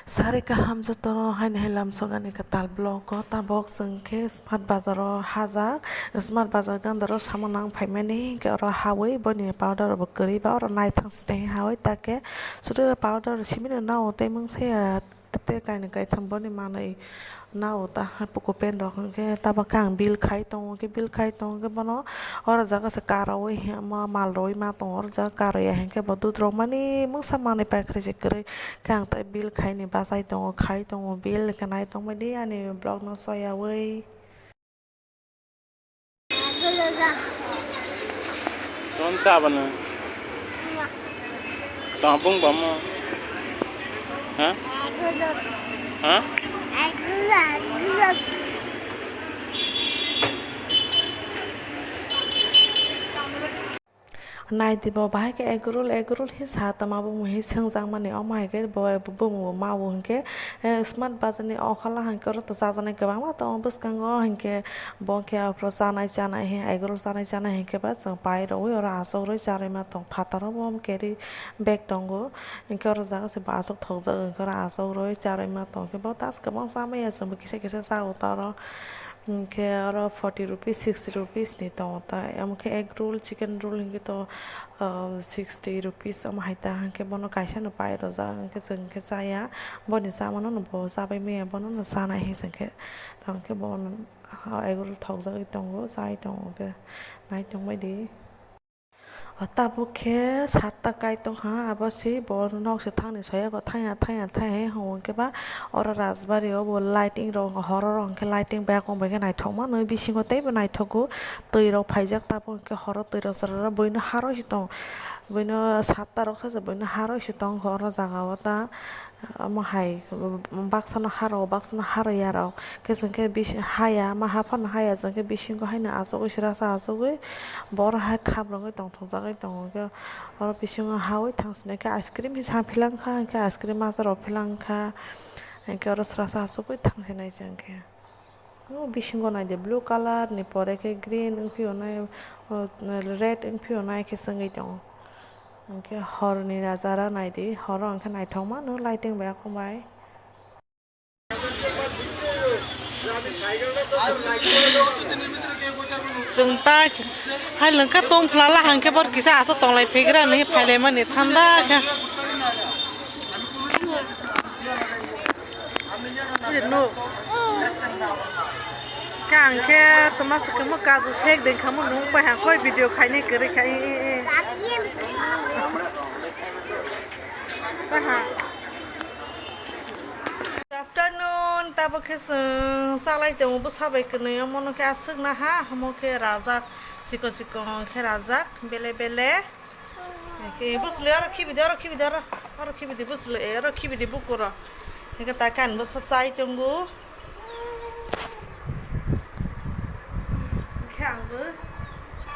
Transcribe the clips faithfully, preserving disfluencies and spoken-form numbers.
Sari kaham jotono haini hai lamsogani kwtal vlog o. Tabok chwng khe Smart Bazar o hajak, Smart Bazar gandaro samung nang phaimani, hinkhe oro hawi boni powder bo kwrwi ba oro naithang se tei hawi, take sudu powder simi no nao tei mungsa ya. Tei kainwi kaitham boni manwi nao ta, puku pen rok hinkhe tabok khe ang bill khai tongo, hinkhe bill khai tongo, hinkhe bono oro jaga se karowi ma mal rowi ma tongo, oro jaga karoya hinkhe bo dudrok mani mungsa manwi paikha se kwrwi khe ang tei bill khaini bachai tongo, khai tongo bill hinkhe nai tongbai di ani vlog no soyawi. Tom sabana. Tom bung bamo. Ha? Ha? Naidi bo bahai khe egg roll, egg roll hi sa tongma bo mui hi swngjak mani, omo hai khe bo bumung bo ma o hinkhe, eh, Smart Bazar ni okhala hinkhe oro to chajaknai kwbangma tongo bwskango hinkhe bo hinkhe aphuru chanai chanai hi egg roll chanai chanai hinkhe ba chwng pai rwui oro achuk rwui charwi ma tong phataro bo carry bag tongo hinkhe oro jaga se bo achuk thokjak hinkhe oro achuk rwui charwi ma tong khe bo tas kwbang chamaya chwng bo kisa kisa cha o ta oro. Hinkhe oro forty rupees, sixty rupees ni tongo ta. Omo khe egg roll, chicken roll hinkhe to, ah, sixty rupees omo hai ta. Hinkhe bono kaisa no pai rwjak, hinkhe chwng hinkhe chaya. Boni chamano no bo chabai maya, bono no chanai hinwi chwng khe. Tamo khe bo, ah, egg roll thokjagwi tongo, chai tongo khe. Nai tongbai di. O tabuk khe satta kai tongkha, abo se bo nok se thani soyakgo thangya thangya thangya hwnwi hwnwi khe ba oro Rajbari o bo lighting rok horo rok hwnkhe lighting bai khe naithokma nw bisingo teibo naithogo twi rok phaijak tabuk hwnkhe horo twi rok chwrai rok buino haroi se tongo buino satta rok sacha buino haroi se tongkha oro jaga o ta. Omo hai baksa no haro, baksa no haro ya rok. Khe chwng khe bisi haya, ma haphano haya, chwng khe bisingo haino achugwi srasa achugwi bo oro hai khaprangwi tongthokjagwi tongo khe. Oro bisingo hawi thang sini khe ice cream hi sa philang kha, hinkhe ice cream masa rok philang kha. Hinkhe oro srasa achugwi thang sinai chwng khe. O bisingo naidi blue colour ni pore khe green wngphio nai, o red wngphio nai khe chwngwi tongo. Hinkhe horni najara naidi, horo hinkhe naithokma no lighting bai akhumbai. Chwng ta hai lwngkha tongphla la hinkhe bor kisa aswk tonglai phigra hinwi phailaimani thanda khe. Khe ang khe toma se kamo kaju sek de kamo nung pai ha koi video khainai kwrwi khai. Paha. Good afternoon, tabuk khe chwng salai tongo bwsa bai kwnwi, omo no khe aswk na ha, omo khe rajak, chikon chikon khe rajak, bele bele. Khe bwsli oro khibidi, oro khibidi, oro, oro khibidi bwsli, eh, oro khibidi bukuro. Hinkhe ta khe ani bwsa chai tongo. Hinkhe ang bo,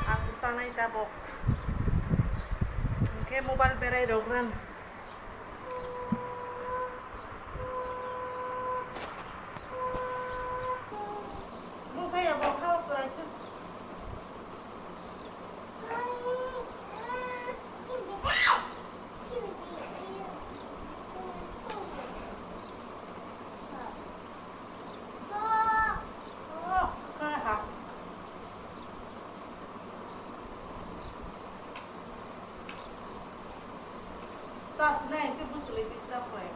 ang bo chanai tabok. Hinkhe mobile berai rok ran. Mungsa ya bo khao kwrai khe. Sa sinai khe bwswlwi disturb khlai.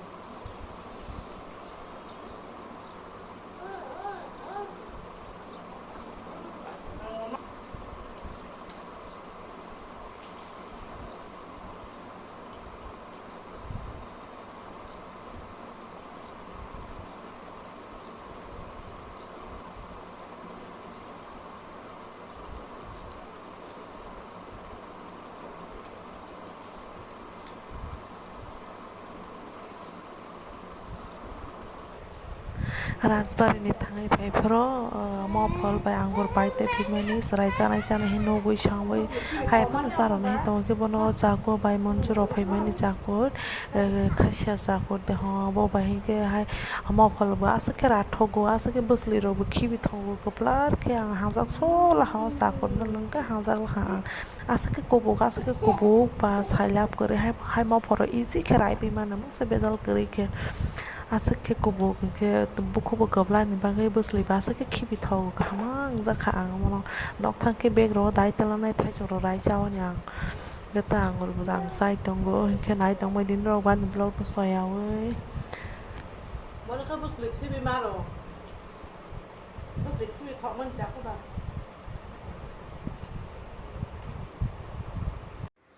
Rajbari ni thangwi phai phoro, ah, mophol bai angur pai tei phimani chwrai chanai chanai hinwi nugwi sangwi hai phano charwk nai tongo khe bono chakur bai monjuro phaimani chakur. Eh, khasia chakur de ho, bo bai hinkhe hai mophol bo aswk khe rathok go, aswk khe bwsli rok bo khibi thok go, kwplap khe ang hangjak sola ha o chakur no lwng khe hangjak ha ang aswk khe kubuk, aswk khe kubuk ba sailap kwrwi hai, hai mophol rok easy khe raibi mano mungsa bejal kwrwi khe. Aswk khe kubuk hinkhe bukhukbo kwblaini bagwi bwsliba aswk khe khibi thogo, kaham wngjak kha ang omono. Nokthang khe bag rok dai tolanai, thaichuk rok rai chawani ang. Joto ang rwbwjak ang chai tongo, hinkhe nai tongbai di norok bo ani vlog no soyawi. Bono khe bwsli khibi maro. Bwsli khibi thokmani chakhuba.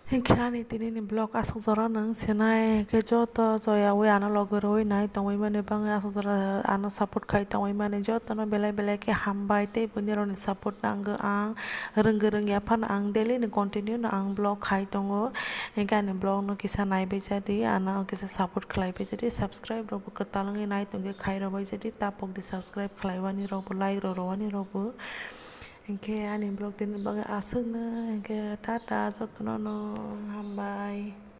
Hinkhe ani tinini vlog aswk jora nwng sinai, hinkhe joto joyawi ano logi rwui nai tongwi mani bagwi aswk jora ano support khai tongwi mani jotono belai belai khe hambai, tei bo nirokni support nangkha ang. Rwngwi rwngya phano ang daily ni continue no ang vlog khai tongo, hinkhe ani vlog no kisa naibai jadi, ano kisa support khlaibai jadi, subscribe rokbo kwtal wngwi nai tongkhe khairokbai jadi, tapokdi subscribe khlaiwani rokbo, like rok rwani rokbo. Hinkhe ani vlog tini bagwi aswkno, hinkhe tata jotono no hambai.